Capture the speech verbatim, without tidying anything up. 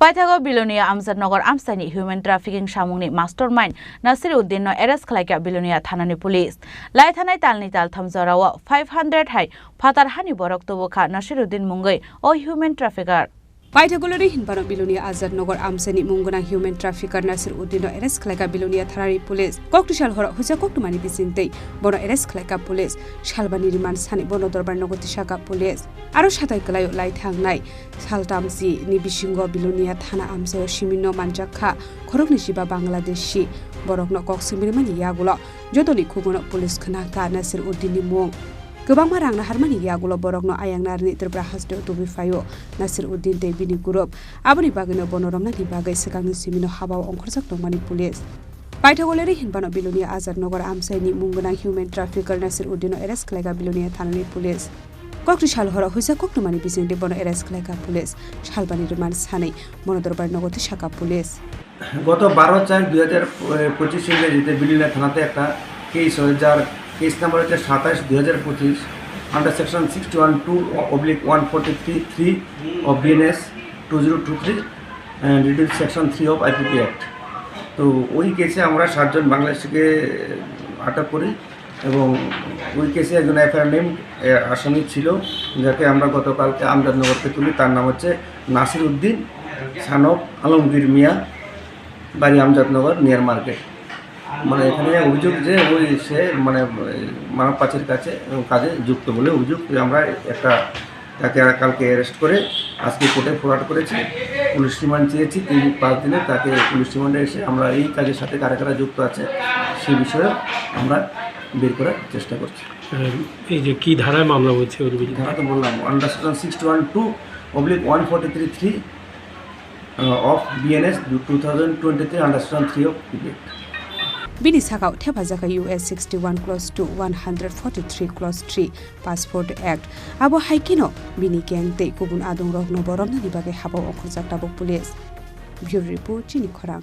Paithago Bilonia Amjadnagar amchaini human trafficking samungni mastermind Nasir Uddin no arrest khlaikha Bilonia thanani police. Laithanai talni taltham jorao five hundred hai phatar hani borok tubukha Nasir Uddin mungwi o human trafficker. Paithagolari hinphano Bilonia Azad Nagar amchaini mung gwnang human trafficker Nasir Uddin no arrest khlaikha Bilonia thanani police. Kokti sal horo huisa koktwmani bisingtwi bono arrest khlaikha police. Salbani remand sani bono dorbar nogo tisakha police. Aro satai kwlaio lai thangnai saltamchi ni bisingo Bilonia thana amchaio simino manjakha khoroknwi chiba Bangladeshi. Borokno kok swngrimani yagulo jotoni khugono police khwnakha Nasir Uddin ni mung. Kwbangma rang naharmani yagulo borokno ayang narwkni Tripura hasteo tubui phaio Nasir Uddin tei bini group. Aboni bagwino bono romnani bagwi swkangni simino habao ongkhorjak tongmani police. Paithagolari hinphano Bilonia Azad Nagar amchaini mung gwnang human trafficker Nasir Uddin no arrest khlaikha Bilonia thanani police. Kokti sal horo huisa koktwmani bisingtwi bono arrest khlaikha police. Salbani remand sani bono dorbar nogo tisakha police. গত বারো চার দুই হাজার পঁচিশ ইংরেজিতে বিলোনিয়া থানাতে একটা কেস হয়, যার কেস নাম্বার হচ্ছে সাতাশ দুই হাজার পঁচিশ, under section sixty one two oblique one forty three three of BNS, two zero two three, related section three of IPP act. তো ওই কেসে আমরা সাতজন বাংলাদেশিকে আটক করি এবং ওই কেসে একজন এফআইআর নেম আসামি ছিল, যাকে আমরা গতকালকে আমজাদনগরকে তুলি। তার নাম হচ্ছে নাসির উদ্দিন, সন অফ আলমগীর মিয়া, বাড়ি আমজাদনগর, নিয়ার মার্কেট। মানে এখানে অভিযোগ যে ওই সে মানে মানব পাচারের কাছে, কাজে যুক্ত বলে অভিযোগ। আমরা একটা তাকে কালকে অ্যারেস্ট করে আজকে কোর্টে ফরওয়ার্ড করেছি। পুলিশ রিমান্ড চেয়েছি তিন পাঁচ দিনে, তাকে পুলিশ রিমান্ডে এসে আমরা এই কাজের সাথে কারা কারা যুক্ত আছে সে বিষয়ে আমরা বের করার চেষ্টা করছি। এই যে কি ধারায় মামলা হয়েছে ওর বিরুদ্ধে? ধারা তো বললাম, under section sixty one two oblique one forty three three of BNS two thousand twenty three under section three of PP act. Bini sakao thepajak kha U S sixty one clause two, one hundred forty three clause three, Passport Act. Abo hai kheno bini gang tei kubun adongrokno bo romnani bagwi habao ongkhorjak tabuk police. Bureau Report, Chini Khorang.